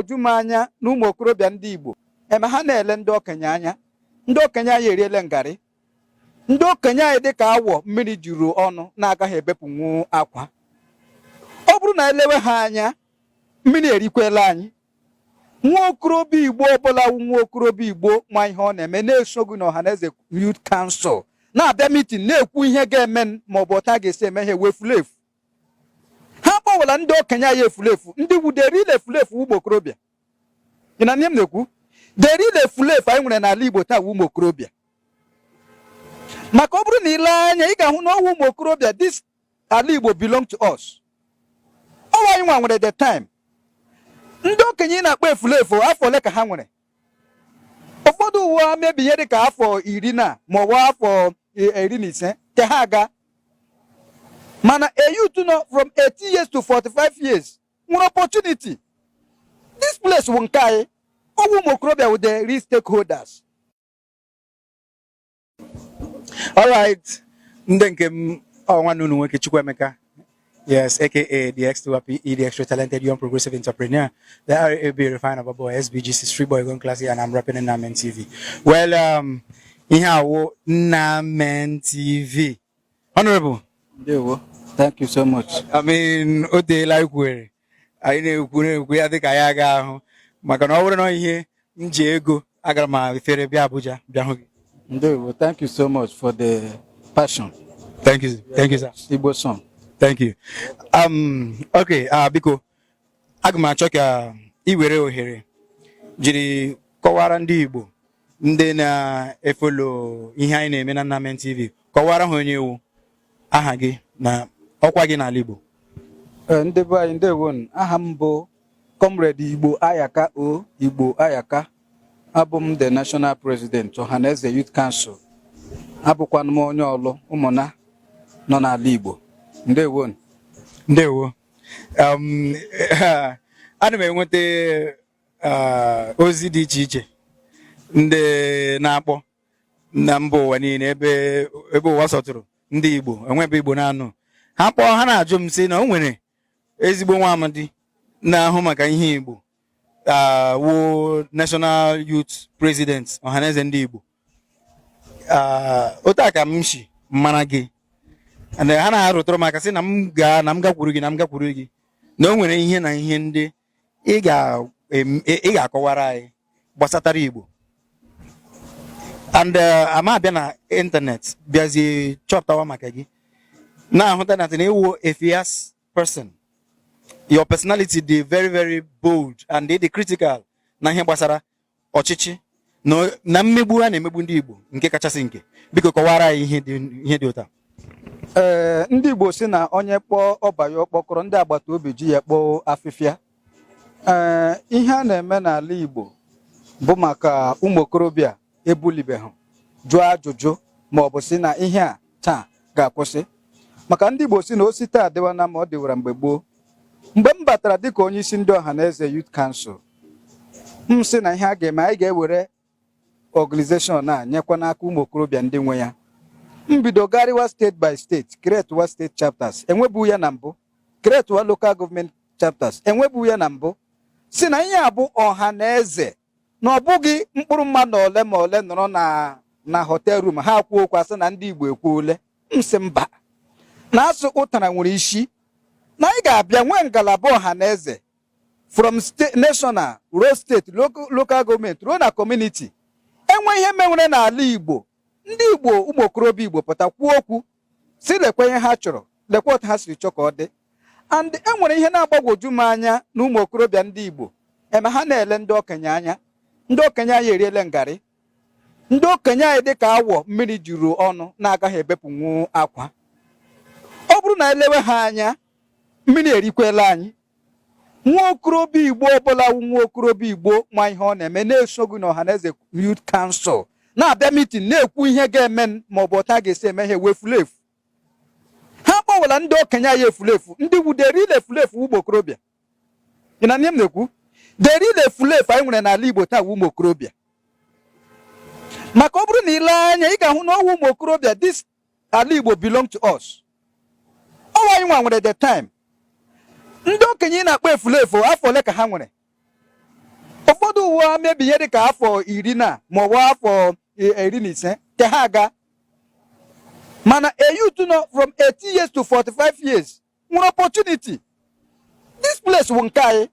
na-agbagwoju m anya na ụmụ okorobịa ndị Igbo eme ha na-ele ndị okenye anya. Ndị okenye anyị eriele ngarị. Ndị okenye anyị dịka awọ mmiri juru ọnụ na-agaghị ebepụnwu akwa. Ọ bụrụ na elewe ha anya, mmiri erikwela anyị. Nwa okorobịa Igbo ọbụla wụ nwa okorobịa Igbo ma ihe ọ na-eme na-eso gị n'Ọhaneze Youth Council, na-abịa meeting, na-ekwu ihe ga-eme ma ọ bụ otu a ga-esi eme ihe wefulefu ha kpọwara ndị okenye anyị efulefu. Ndị wu the real efulefu, ụmụ okorobịa. Ị na ihe m na-ekwu? The real efulefu anyị nwere n'ala Igbo taa wụ ụmụ okorobịa, maka ọ bụrụ na ile anya, ị ga-ahụ na ọwụ ụmụ okorobịa. This ala Igbo belong to us. Ọwa anyị nwa nwere the time. Ndị okenye ị na-akpọ efulefu, afọ ole ka ha nwere? Ụfọdụ uwe mebi ihe dịka afọ 10 na maọbụ afọ 15 ka ha aga, mana a youth nọ from 18 years to 45 years nwere opportunity. This place wụ nke anyị. Ọwụ ụmụ okorobịa wụ the real stakeholders. Alright, ndị nke m, ọ nwanne unu nwoke Chukwuemeka, yes, aka the X2PE, the extra talented young progressive entrepreneur, the RAB refiner boy, SBGC street boy going classy, and I'm rapping Nnamen TV. Well, ihe awụ Nnamen TV. Honorable. Ndewo, thank you so much. I mean, o teela anyị kwuere, anyị na-ekwu na-ekwu ya dịka anyị aga ahụ, maka na ọ bụrụ na ihe m ji ego, agara m efere bịa Abuja bịa hụ gị. Ndewo, thank you so much for the passion. Thank you, thank you, sir. Igbo song. Thank you. Okay, biko, aga m achọ ka ị were ohere jiri kọwara ndị Igbo, ndị na-efollow ihe anyị na-eme na Nnamen TV, kọwara ha onye ewu, aha gị na ọkwa gị n'ala Igbo. Ee, ndị be anyị, ndewo. Aha m bụ Comrade Igbo Ayaka O Igbo Ayaka. Abụ m the national president Ọhaneze Youth Council. Abụkwanụ m onye Ọlụ ụmụna nọ n'ala Igbo. Ndewo. Ndewo. Ana m enweta ozi dị iche iche, ndị na-akpọ na mba ụwa niile, ebe ebe ụwa sọtụrụ ndị Igbo enwebe Igbo na-anụ. Ha kpọọ, ha na-ajụ m sị na o nwere ezigbo nwa amadi na-ahụ maka ihe Igbo, wụ National Youth President Ọhaneze ndị Igbo. Otu a ka m si mara gị, and ha na-arụtụrụ m aka sị na m gaa na m gakwuru gị, na m gakwuru gị, na o nwere ihe na ihe ndị ị ga-akọwara anyị gbasatara Igbo. And ama abịa na ịntanetị, bịazie chọpụtawa maka gị, na-ahụta na ịwụ a fierce person. Your personality dị very very bold and dị critical na ihe gbasara ọchịchị na mmegbu a na-emegbu ndị Igbo, nke kachasị nke. Biko, kọwara anyị ihe dị ụta. Ee, ndị Igbo si na onye kpọọ ọba ya ọkpọkọrọ, ndị agbata obi ji ya kpọọ afịfịa. Ee, ihe a na-eme n'ala Igbo bụ maka ụmụ okorobịa ebulibeghị jụọ ajụjụ ma ọ bụ si na ihe a taa ga-akwụsị, maka ndị Igbo si na osi taa adịwa na ma ọ dịwara mgbe gboo. Mgbe m batara dịka onye isi ndị Ọhaneze Youth Council, m sị na ihe a ga-eme, anyị ga-ewere organization a nyekwa n'aka ụmụ okorobịa ndị nwe ya. M bido garịwa state by state, createwa state chapters, enwebu ya na mbụ, createwa local government chapters, enwebu ya na mbụ, si na ihe a bụ ọha na eze, na ọ bụghị mkpụrụ mmadụ ole ma ole nọrọ na hotel room ha kwuo okwu, asị na ndị Igbo ekwuole. M sị mba, na asụ ụtara nwere isi, na anyị ga-abịa nwee ngalaba ọha na eze from state, national ruo state, local government ruo na community. Enwe ihe menwere n'ala Igbo, ndị Igbo, ụmụ okorobịa Igbo pụta kwuo okwu, si lekwa ihe ha chọrọ, lekwa otu ha siri chọọ ka ọ dị. And e nwere ihe na-agbagwoju m anya na ụmụ okorobịa ndị Igbo eme ha na-ele ndị okenye anya. Ndị okenye anyị eriele ngarị. Ndị okenye anyị dịka awọ mmiri juru ọnụ na-agaghị ebepụnwu akwa. Ọ bụrụ na elewe ha anya, mmiri erikwela anyị. Nwa okorobịa Igbo ọbụla wụ nwa okorobịa Igbo ma ihe ọ na-eme na-eso gị n'Ọhaneze Youth Council, na-abịa meeting, na-ekwu ihe ga-eme ma ọ bụ otu a ga-esi eme ihe wefulefu ha kpọwara ndị okenye anyị efulefu. Ndị wu the real efulefu, ụmụ okorobịa. Ị na ihe m na-ekwu? The real efulefu anyị nwere n'ala Igbo taa wụ ụmụ okorobịa, maka ọ bụrụ na ile anya, ị ga-ahụ na ọwụ ụmụ okorobịa. This ala Igbo belong to us. Ọwa anyị nwa nwere the time. Ndị okenye ị na-akpọ efulefu, afọ ole ka ha nwere? Ụfọdụ uwe mebi ihe dịka afọ 10 na maọbụ afọ 15 ka ha aga. Mana a youth nọ from 18 years to 45 years nwere opportunity. This place wụ nke anyị.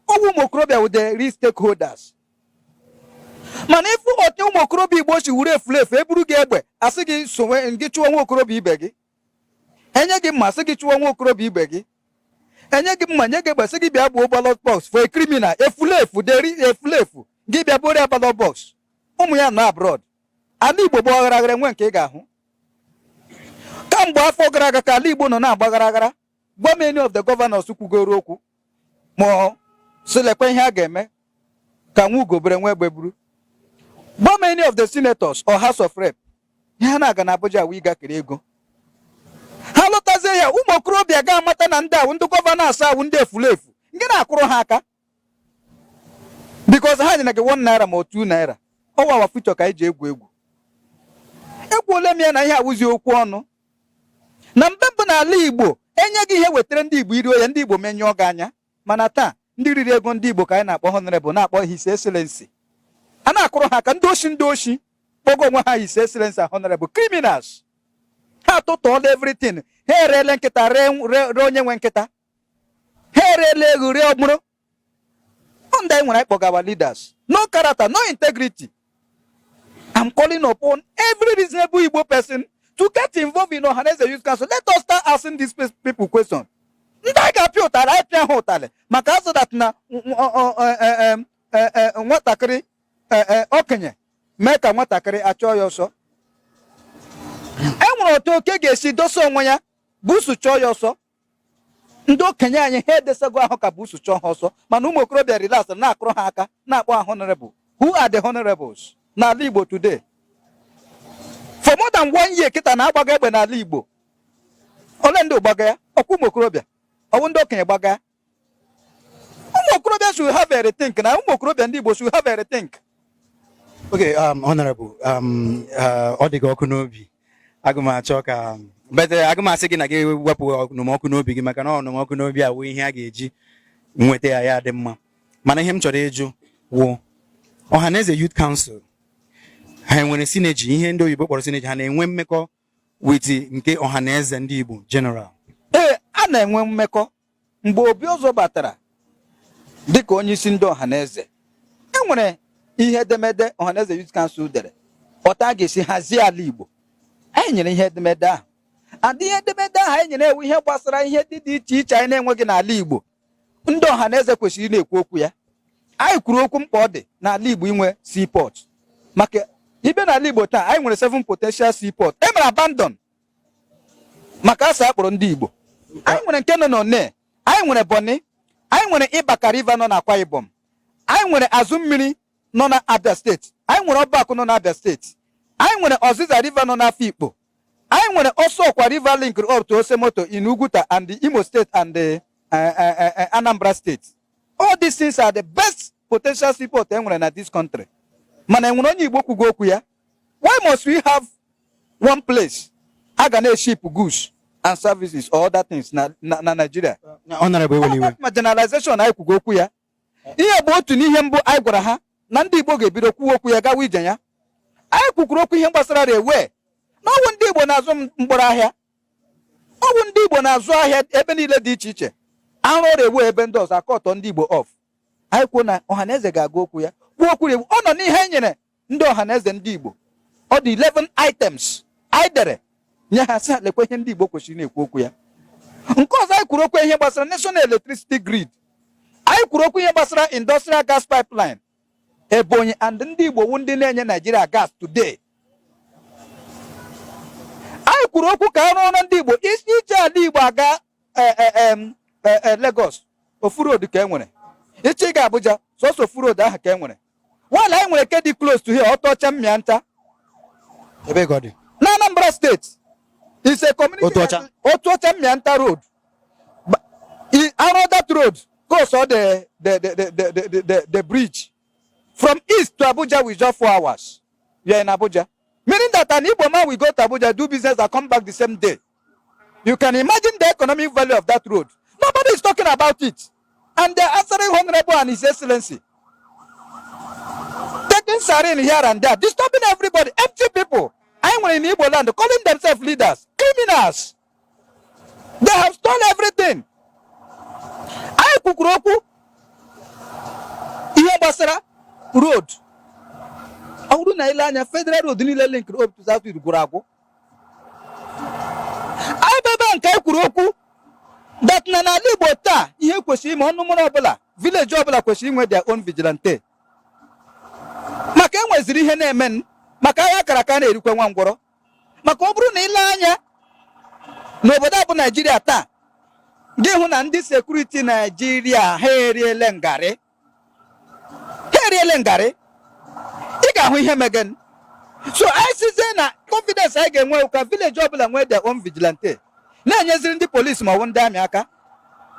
Ọwụ ụmụ okorobịa wụ the real stakeholders. Mana ịfụ otu ụmụ okorobịa Igbo si wuru efulefu, eburu gị egbe, asị gị sonwe gị chụọ nwa okorobịa ibe gị. Enye gị mma, sị gị chụọ nwa okorobịa ibe gị. Enye gị mma, nye gị egbe, sị gị bịa gbuo ballot box for a criminal efulefu deri efulefu, gị bịa buo ya ballot box. Ụmụ ya nọ abroad. Ala Igbo bụ ọghara aghara, enwe nke ị ga-ahụ. Kamgbe afọ gara aga ka ala Igbo nọ na-agba gara aghara. Gwa m any of the governors kwugoro okwu ma ọ sị lekwa ihe a ga-eme ka nwa ugobere nwa egbe buru. Gwa m any of the senators or House of Rep. Ihe ha na-aga na Abuja wụ ịga kere ego. Ha lụtazie ya, ụmụ okorobịa ga-amata na ndị awụ ndị governor asaa awụ ndị efulefu nke na-akụrụ ha aka because ha nyere gị 1 naira ma 2 naira. Ọwa our future ka anyị ji egwu egwu. Ekwuola m ya na ihe awụzi okwu ọnụ na mgbe mbụ n'ala Igbo, enye gị ihe wetara ndị Igbo iruo ya, ndị Igbo menyụọ gị anya. Mana taa, ndị riri ego ndị Igbo ka anyị na-akpọ honorable, na-akpọ His Excellency, a na-akụrụ ha aka. Ndị oshi, ndị oshi kpọgo onwe ha His Excellency and honorable criminals. Ha atụtụọla everything. Ha erele nkịta, ree ree onye nwe nkịta. Ha erele ego, ree ọgbụrụ. Ndị anyị nwere anyị kpọga our leaders, no character, no integrity. I'm calling upon every reasonable Igbo person to get involved in Ohaneze Youth Council. Let us start asking these people question. Ndị anyị ga-apịa ụtarị, anyị pịa ha ụtarị maka azụ that na nwatakịrị okenye mee ka nwatakịrị achọọ ya ọsọ. E nwere otu oke ga-esi dosa onwe ya, busu chọọ ya ọsọ. Ndị okenye anyị, ha edesago ahụ ka busu chọọ ha ọsọ. Mana ụmụ okorobịa relax, na-akụrụ ha aka, na-akpọ ha honorable. Who are the honorables n'ala Igbo today? For more than one year kịta na-agbaga egbe n'ala Igbo. Ole ndị gbaga ya? Ọkwa ụmụ okorobịa? Ọwụ ndị okenye gbaga ya? Ụmụ okorobịa should have a rethink, na ụmụ okorobịa ndị Igbo should have a rethink. Okay, honorable, ọ dị gị ọkụ n'obi. Aga m achọ ka but aga m asị gị na gị wepụ ọnụmọkụ n'obi gị, maka na ọnụmọkụ n'obi a wụ ihe a ga-eji nweta ya ya dị mma. Mana ihe m chọrọ ịjụ wụ, Ọhaneze Youth Council, ha enwere synergy, ihe ndị oyibo kpọrọ synergy, ha na-enwe mmekọ with nke Ọhaneze ndị Igbo general? Ee, a na-enwe mmekọ. Mgbe Obi Ọzọ batara dịka onye isi ndị Ọhaneze, e nwere ihe edemede Ọhaneze Youth Council dere ọta a ga-esi hazie ala Igbo. Anyị nyere ihe edemede ahụ, and ihe edemede ahụ anyị nyere ewu ihe gbasara ihe ndị dị iche iche anyị na-enweghị n'ala Igbo, ndị Ọhaneze kwesịrị ị na-ekwu okwu ya. Anyị kwuru okwu mkpa ọ dị n'ala Igbo inwe seaport, maka ibe n'ala Igbo taa, anyị nwere seven potential seaport e mere abandon maka asa akpọrọ ndị Igbo. Anyị nwere nke nọ n'One, anyị nwere Bonny, anyị nwere Ịbaka River nọ na Akwa Ibom, anyị nwere Azụ Mmiri nọ na Abia Steeti, anyị nwere Ọbakụ nọ na Abia Steeti, anyị nwere Ọzịza River nọ n'Afikpo, anyị nwere Ọsọkwa River link up to Osemoto in Uguta and the Imo State and the Anambra State. All these things are the best potential seaport e nwere na this country. Mana enwere onye Igbo kwugo okwu ya? Why must we have one place a ga na-eship goods and services or other things na Nigeria? Honorable, ewela iwe. Marginalization anyị kwugo okwu ya. Ihe bụ otu n'ihe mbụ anyị gwara ha na ndị Igbo ga-ebido kwuo okwu ya gawa ije ya. Anyị kwukwuru okwu ihe gbasara railway, na ọwụ ndị Igbo na-azụ mkpụrụ ahịa, ọwụ ndị Igbo na-azụ ahịa ebe niile dị iche iche. Arụ railway ebe ndị ọzọ akọtọ ndị Igbo off. Anyị kwuo na Ọhaneze ga-agụ okwu ya, kwuo okwu railway. Ọ nọ n'ihe e nyere ndị Ọhaneze ndị Igbo. Ọ dị 11 items anyị dere nye ha, sị ha lekwa ihe ndị Igbo kwesịrị na-ekwu okwu ya. Nke ọzọ anyị kwuru okwu ihe gbasara national electricity grid. Anyị kwuru okwu ihe gbasara industrial gas pipeline Ebonyi and ndị Igbo wu ndị na-enye Nigeria gas today. Anyị kwuru okwu ka arụ ọrụ ndị Igbo isi ije ala Igbo aga Lagos, ofu road ka e nwere. Ịchọ ịga Abuja, sọsọ ofu road ahụ ka e nwere. While anyị nwere nke dị close to here, ọtọcha mmịa nta. Ebe ka ọ dị? Na Anambra State is a community. Otu Ọcha. Otu Ọcha Mmịa Nta road. Arụ that road goes all the bridge from east to Abuja with just 4 hours, you are in Abuja, meaning that an Igbo man will go to Abuja, do business and come back the same day. You can imagine the economic value of that road. Nobody is talking about it, and they're answering honorable and His Excellency. Siren here and there, disturbing everybody. Empty people anyị nwere in Igbo land calling themselves leaders, criminals. They have stolen everything. Anyị kwukwuru okwu ihe gbasara road. Ọ bụrụ na ile anya, federal road niile linked up to South East gwụrụ agwụ. Anyị bụ ebe nke anyị kwuru okwu that na n'ala Igbo taa, ihe kwesịrị ime, ọnụmụrụ ọbụla, village ọbụla kwesịrị inwe their own vigilante, maka enweziri ihe na-eme, maka agha akara aka na-erikwe nwa ngwọrọ. Maka ọ bụrụ na ile anya n'obodo a bụ Naijiria taa, gị hụ na ndị security Naijiria ha eriele ngarị, ha eriele ngarị. Ị ga-ahụ ihe megen. So anyị sizie na confidence anyị ga-enwe ka village ọbụla nwee their own vigilante, na-enyeziri ndị polisi ma ọ bụ ndị army aka,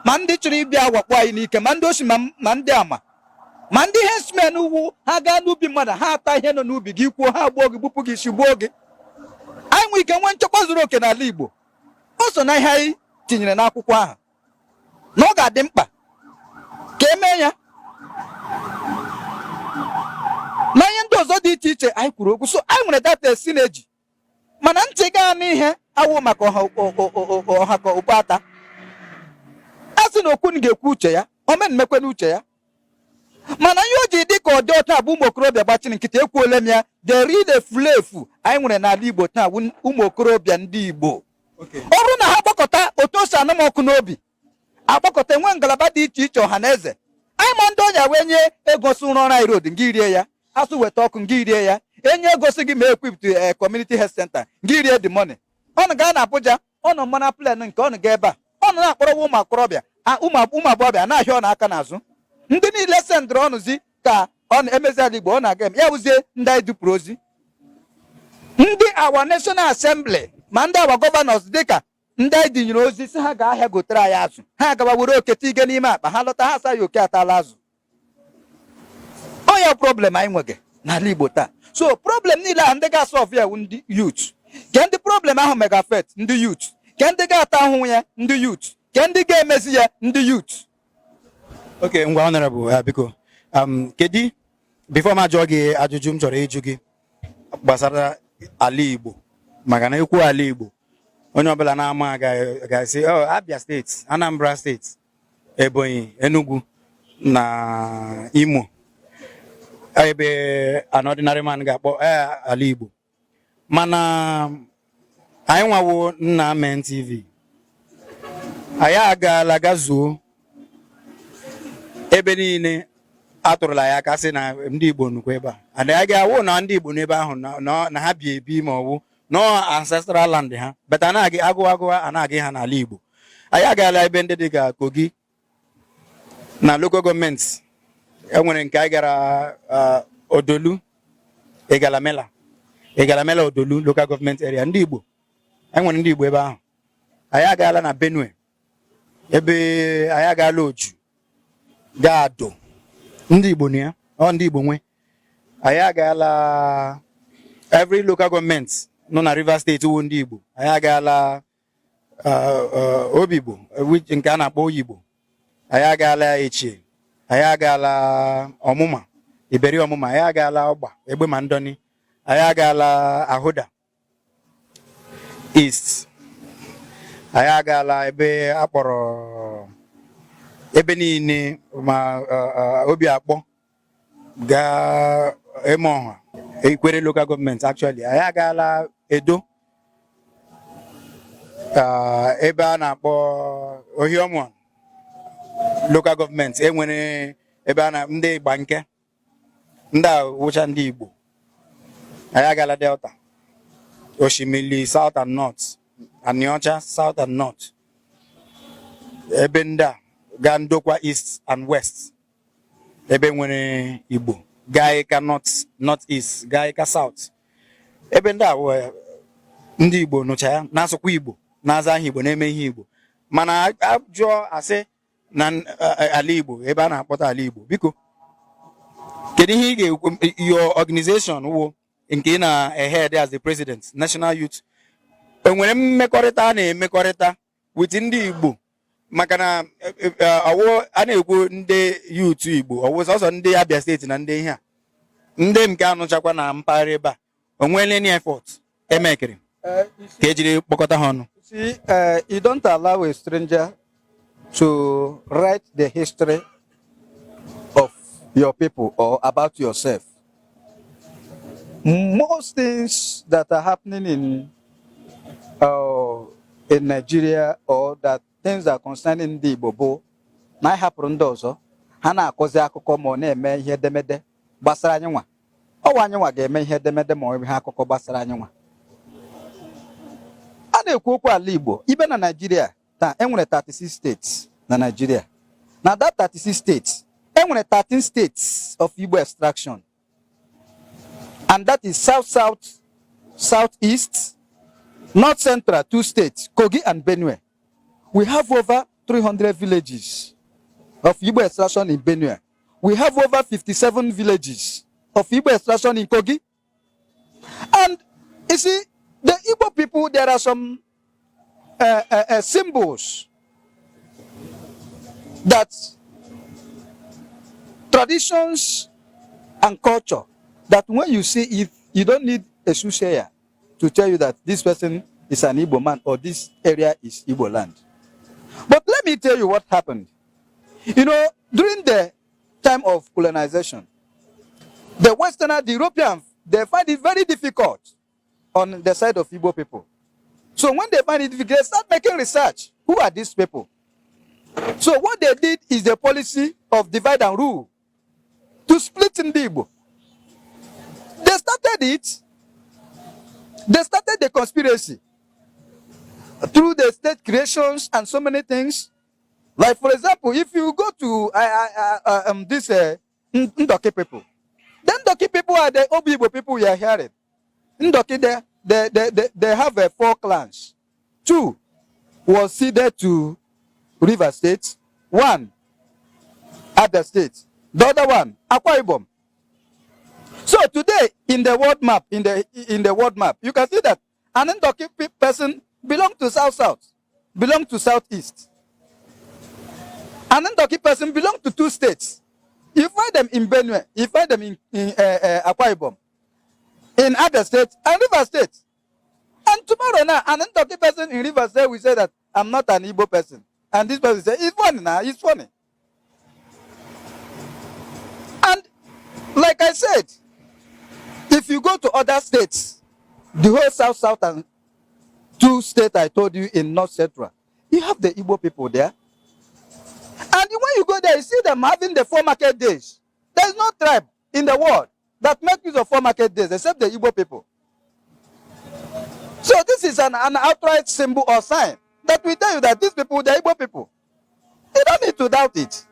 ma ndị chọrọ ịbịa wakpo anyị n'ike, ma ndị oshi, ma ndị ama, ma ndị herdsmen wu ha gaa n'ubi mmadụ, ha ata ihe nọ n'ubi gị, kwuo, ha gbuo gị, gbupụ gị isi, gbuo gị. Anyị nwee ike nwee nchekwa zuru oke n'ala Igbo. O so na ihe anyị tinyere n'akwụkwọ ahụ na ọ ga-adị mkpa ka emee ya, na ihe ndị ọzọ dị iche iche anyị kwuru okwu. So anyị nwere data synergy, mana ntị gaa n'ihe awụ maka ọha ọha ka okpu ata. A sị na okwu ga-ekwu uche ya, omen mekwe n'uche ya. Mana ihe o ji dị ka ọ dị taa bụ ụmụ okorobịa gbachiri nkịtị. Ekwuole m ya, the real efulefu anyị nwere n'ala Igbo taa bụ ụmụ okorobịa ndị Igbo. Ọ bụrụ na ha gbakọta otu o si anụ m ọkụ n'obi, agbakọta, enwe ngalaba dị iche iche, ọha na eze anyị, ma ndị ọnya wee nye ego si rụọ ọrụ anyị road, ngị rie ya. Asụ weta ọkụ, ngị rie ya. Enye ego si gị ma equip community health center, ngị rie the money. Ọnụ gaa na Abuja, ọnụ mana plan nke ọnụ gaa ebe a, ọnụ na-akpọrọwa ụmụ akorobịa, ụmụ agbọghọbịa na-ahịa ọ n'aka n'azụ. Ndị niile sendịrị ọnụzi ka ọ na-emezi ala Igbo, ọ na-aga eme ya wụzie ndị anyị dupụrụ ozi, ndị our National Assembly, ma ndị our governors, dịka ndị anyị dinyere ozi si ha gaa ahịa gotere anyị azụ, ha agawa were oke tige n'ime akpa ha, lọta, ha asa ya, oke atala azụ. Ọ ya problem anyị nwege n'ala Igbo taa. So problem niile ahụ, ndị ga-asolve ya wụ ndị youth. Ke ndị problem ahụ mega affect? Ndị youth. Ke ndị ga-ata ahụhụ ya? Ndị youth. Ke ndị ga-emezi ya? Ndị youth. Okay, ngwa, Honorable, biko, kedu, before m ajụọ gị ajụjụ m chọrọ ịjụ gị gbasara ala Igbo, maka na ekwu ala Igbo, onye ọbụla na-ama ga-asị, "Oh, Abia Steeti, Anambra Steeti, Ebonyi, Enugu na Imo," ebe an ordinary man ga-akpọ ala Igbo. Mana anyị nwawo Nna Amen TV, anyị agaala gazuo ebe niile atụrụla ya aka sị na ndị Igbo nukwa ebe a, and anyị ga-awụ na ndị Igbo n'ebe ahụ na ha bi ebi, ma ọ bụ no ancestral land ha, but anaghị agụ agụ anaghị ha n'ala Igbo. Anyị agaala ebe ndị dị ka Kogi na local gọọmenti enwere nke anyị gara, Odolu, Igalamela, Igalamela Odolu Local Government Area, ndị Igbo enwere ndị Igbo ebe ahụ. Anyị agaala na Benue, ebe anyị agaala Oju, gaa Ado, ndị Igbo na ya, ọ ndị Igbo nwe. Anyị agaala every local government nọ na Rivers Steeti wụ ndị Igbo. Anyị agaala Obigbo, nke a na-akpọ Oyigbo. Anyị agaala Echie, anyị agaala Ọmụma, Iberi Ọmụma. Anyị agaala Ọgba Egbe ma Ndọni. Anyị agaala Ahoada East. Anyị agaala ebe akpọrọ ebe niile, ma obi akpọ gaa Emeọha, Ikwere Local Government. Actually, anyị agaala Edo, ebe a na-akpọ Orhionmwon Local Government, enwere ebe a na ndị Igbanke, ndị a wụcha ndị Igbo. Anyị agaala Delta, Oshimili South and North, Aniocha South and North, ebe ndị a gaa Ndokwa East and West, ebe nwere Igbo, gaa Ika North, North East, gaa Ika South, ebe ndị a wụ ndị Igbo nụcha ya, na-asụkwa Igbo, na-aza aha Igbo, na-eme ihe Igbo. Mana ajụọ asị na ala Igbo, ebe a na-akpọta ala Igbo, biko, kedu ihe ị ga-ekwu, your organization wụ nke ị na-ehead as the president, National Youth, enwere mmekọrịta a na-emekọrịta with ndị Igbo? Maka na ọwụ a na-ekwu ndị youth Igbo, ọwụ sọsọ ndị Abia Steeti na ndị ihe a. Ndị nke anụchakwa na mpaghara ebe a, o nweela any effort emekiri ka ejiri kpọkọta ha ọnụ? See, you don't allow a stranger to write the history of your people or about yourself. Most things that are happening in Nigeria or that things that concerning ndị Igbo bụ na anyị hapụrụ ndị ọzọ ha na-akọzi akụkọ ma ọ na-eme ihe edemede gbasara anyị nwa. Ọwa anyị nwa ga-eme ihe edemede ma ọ bụ ihe akụkọ gbasara anyị nwa. A na-ekwu okwu ala Igbo ibe na Nigeria taa, enwere 36 states na Nigeria. Na that 36 states, enwere 13 states of Igbo extraction, and that is South South, Southeast, North Central, two states, Kogi and Benue. We have over 300 villages of Igbo extraction in Benue. We have over 57 villages of Igbo extraction in Kogi. And you see, the Igbo people, there are some symbols that traditions and culture that when you see it, you don't need a soothsayer to tell you that this person is an Igbo man or this area is Igbo land. But let me tell you what happened. During the time of colonization, the Westerner, the Europeans, they find it very difficult on the side of Igbo people. So when they find it difficult, they start making research. Who are these people? So what they did is the policy of divide and rule to split ndị Igbo. They started it. They started the conspiracy through the state creations and so many things. Like, for example, if you go to this Ndoki people, the Ndoki people are the Obi Igbo people we are hearing. Ndoki, they have four clans. Two was ceded to River State, one Abia State, the other one Akwa Ibom. So today in the world map, you can see that an Ndoki person belong to South South, belong to Southeast. An Ndoki person belong to two states. You find them in Benue, you find them in Akwa Ibom, in Abia State and River State. And tomorrow now, an Ndoki person in River State will say that I'm not an Igbo person. And this person say, "It's funny now, it's funny." And like I said, if you go to other states, the whole South South and two states I told you in North Central, you have the Igbo people there. And when you go there, you see them having the four market days. There is no tribe in the world that make use of four market days except the Igbo people. So this is an outright symbol or sign that will tell you that these people, the Igbo people. You don't need to doubt it.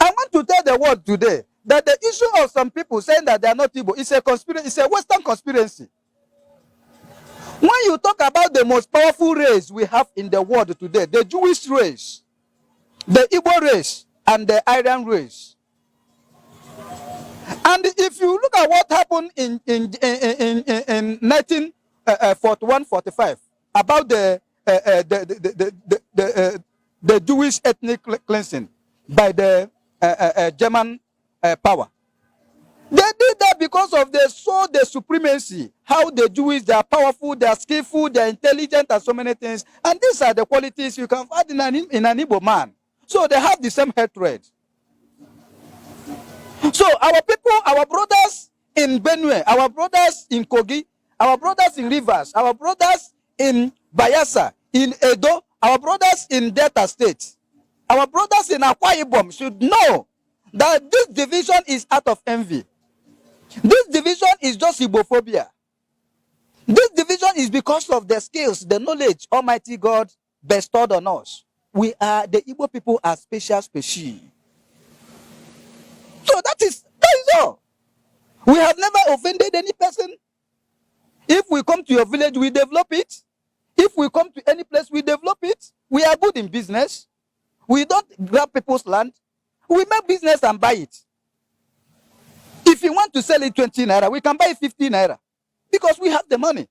I want to tell the world today that the issue of some people saying that they are not Igbo is a conspiracy, it's a Western conspiracy. When you talk about the most powerful race we have in the world today, the Jewish race, the Igbo race, and the Aryan race. And if you look at what happened in 1941 45 about the Jewish ethnic cleansing by the German power. They did that because of they saw the supremacy, how the Jewish, they are powerful, they are skillful, they are intelligent, and so many things. And these are the qualities you can find in an Igbo man. So they have the same hatred. So our people, our brothers in Benue, our brothers in Kogi, our brothers in Rivers, our brothers in Bayelsa, in Edo, our brothers in Delta State, our brothers in Akwa Ibom should know that this division is out of envy. This division is just Igbophobia. This division is because of the skills, the knowledge Almighty God bestowed on us. We are the Igbo people are special species. So that is all. We have never offended any person. If we come to your village, we develop it. If we come to any place, we develop it. We are good in business. We don't grab people's land. We make business and buy it. If you want to sell it 20 naira, we can buy it 50 naira because we have the money.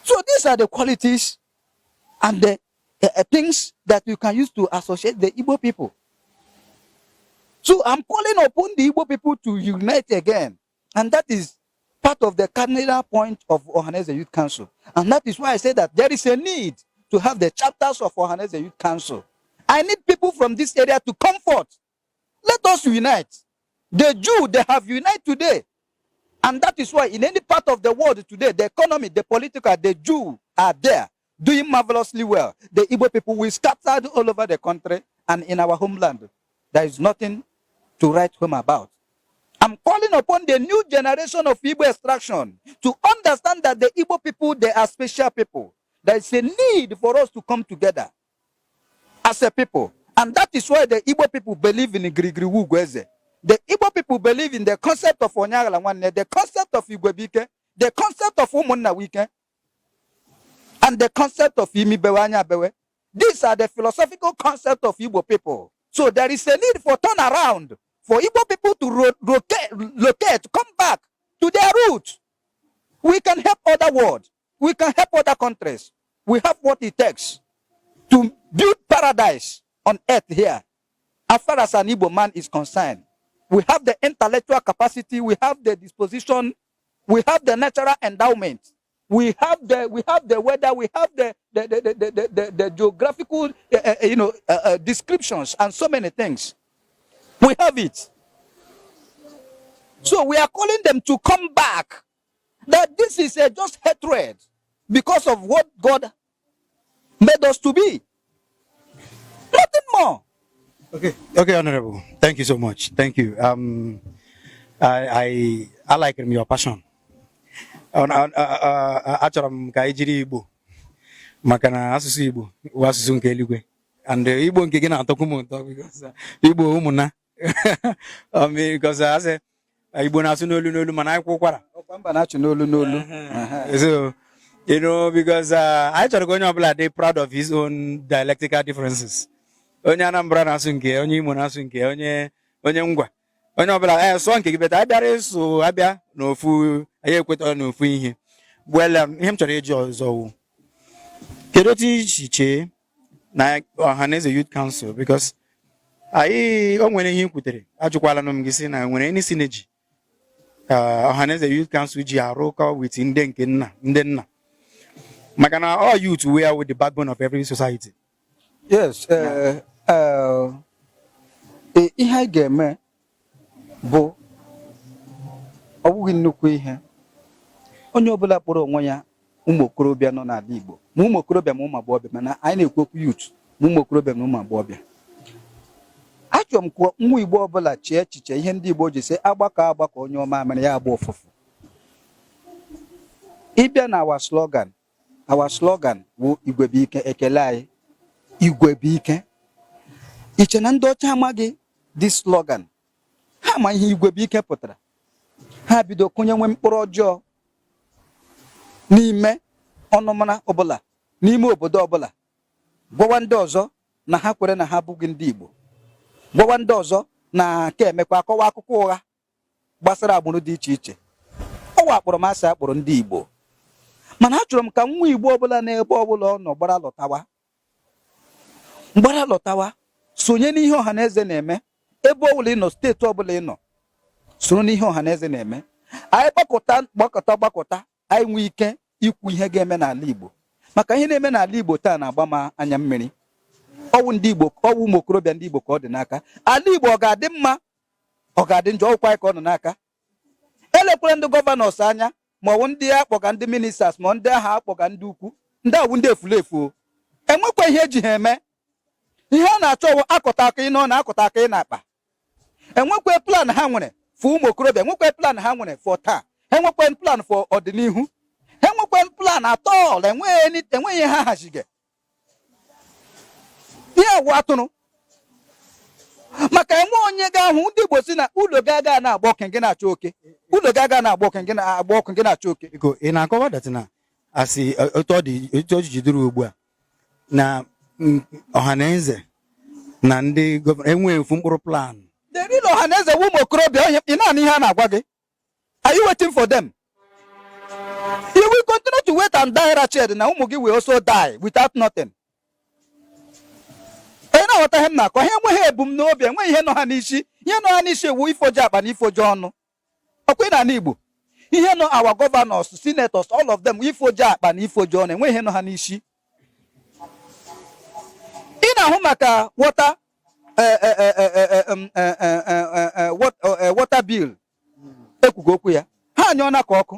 So these are the qualities and the things that you can use to associate the Igbo people. So I'm calling upon the Igbo people to unite again. And that is part of the cardinal point of Ohaneze Youth Council. And that is why I say that there is a need to have the chapters of Ohaneze Youth Council. I need people from this area to come forth. Let us unite. The Jew, they have united today. And that is why in any part of the world today, the economy, the political, the Jew are there doing marvelously well. The Igbo people will scattered all over the country and in our homeland. There is nothing to write home about. I'm calling upon the new generation of Igbo extraction to understand that the Igbo people, they are special people. There is a need for us to come together as a people. And that is why the Igbo people believe in Grigri Wugweze. The Igbo people believe in the concept of Onye Aghala Nwanne, the concept of Igwebuike, the concept of Umunna Wike, and the concept of Imi Bewe Anya Bewe. These are the philosophical concept of Igbo people. So there is a need for turnaround, for Igbo people to locate, come back to their roots. We can help other world. We can help other countries. We have what it takes to build paradise on earth here. As far as an Igbo man is concerned, we have the intellectual capacity, we have the disposition, we have the natural endowment, we have the weather, we have the geographical descriptions and so many things. We have it. So we are calling them to come back. That this is a just hatred because of what God made us to be. Nothing more. Okay, Honorable. Thank you so much. Thank you. I like your passion. Achọrọ m ka anyị jiri Igbo maka na asụsụ Igbo bụ asụsụ nke eluigwe, and Igbo nke gị na-atọkwu m ụtọ because Igbo ụmụnna, because asị Igbo na-asụ n'olu n'olu mana anyị kwụ ụkwara. Ọkwa mba na-achị n'olu n'olu. So because anyị chọrọ ka onye ọbụla dị proud of his own dialectical differences. Onye Anambra na-asụ nke ya, onye Imo na-asụ nke ya, onye Ngwa, onye ọbụla sụọ nke gị, better anyị bịara ịsụ abịa n'ofu, anyị ekwetara n'ofu ihe. Well, ihe m chọrọ ịjụ ọzọ wụ, kedu otu isi chee na Ọhaneze Youth Council, because anyị o nwere ihe i kwutere, ajụkwala m gị sị na nwere any synergy Ọhaneze Youth Council ji arụkọ with ndị nke nna, ndị nna, maka na all youth, we are with the backbone of every society. Yes, ihe anyị ga-eme bụ ọ bụghị nnukwu ihe. Onye ọbụla kpọrọ onwe ya ụmụ okorobịa nọ n'ala Igbo, ma ụmụ okorobịa ma ụmụ agbọghọbịa, mana anyị na-ekwu okwu youth, ma ụmụ okorobịa ma ụmụ agbọghọbịa, achọrọ m ka nwa Igbo ọbụla chee echiche ihe ndị Igbo ji sị agbakọ agbakọ onye ọma mere ya agba ụfụfụ. Ịbịa na our slogan wụ "Igwe bụ ike". Ekele anyị, "Igwe bụ ike". Iche na ndị ọcha amaghị this slogan? Ha ma ihe "Igwe bụ ike" pụtara. Ha bido kụnyenwe mkpụrụ ọjọọ n'ime ọnụmara ọbụla, n'ime obodo ọbụla, gwawa ndị ọzọ na ha kwere na ha abụghị ndị Igbo, gwawa ndị ọzọ na nke emekwa, akọwa akụkọ ụgha gbasara agbụrụ dị iche iche. Ọwa akpọrọ m asị akpọrọ ndị Igbo, mana achọrọ m ka nwa Igbo ọbụla n'ebe ọbụla ọ nọ gbara lọtawa, gbara lọtawa, sonye n'ihe ọha na eze na-eme. Ebe ọbụla ị nọ, steeti ọbụla ị nọ, soro n'ihe ọha na eze na-eme. Anyị gbakọta, gbakọta, gbakọta, anyị nwee ike ikwu ihe ga-eme n'ala Igbo, maka ihe na-eme n'ala Igbo taa na-agba m anya mmiri. Ọwụ ndị Igbo, ọwụ ụmụ okorobịa ndị Igbo ka ọ dị n'aka. Ala Igbo ọ ga-adị mma, ọ ga-adị njọ, ọkwa anyị ka ọ nọ n'aka. Elekwere ndị governors anya, ma ọ bụ ndị akpọga ndị ministers, ma ndị agha akpọga ndị ukwu, ndị awụ ndị efulefu o. Enwekwa ihe eji ha eme. Ihe a na-achọ ọwụ akọta aka ị nọ na akọta aka ị na-akpa. Enwekwa plan ha nwere for ụmụ okorobịa, enwekwa plan ha nwere for taa, ha enwekwa plan for ọdịnihu, ha enwekwa plan at all. Enweghị ihe ha hazige. Ihe awụ atụrụ maka enwe onye ga-ahụ. Ndị Igbo si na ụlọ ga-aga na-agba ọkụ gị na-achọ oke, ụlọ ga-aga na-agba ọkụ gị na-agba ọkụ gị na-achọ oke. Biko, ị na-akọwa that na asị otu ọ dị, otu ọ jidere ugbu a na ọha na eze na ndị governor enweghị ofu mkpụrụ plan? The real ọha na eze bụ ụmụ okorobịa. Ị na-anụ ihe a na-agwa gị? Are you waiting for them? You will continue to wait and die wretched, na ụmụ gị will also die without nothing. Ị na Na-aghọta ihe m na-akọ? Ha enweghị ebumnobi, enweghị ihe nọ ha n'isi. Ihe nọ ha n'isi ewu ifoje akpa na ifoje ọnụ. Ọkwa ị na-ana Igbo, ihe nọ our governors, senators, all of them, ifoje akpa na ifoje ọnụ. Enweghị ihe nọ ha n'isi. Ị na-ahụ maka water water bill, ekwugo okwu ya, ha anyụọna ka ọkụ.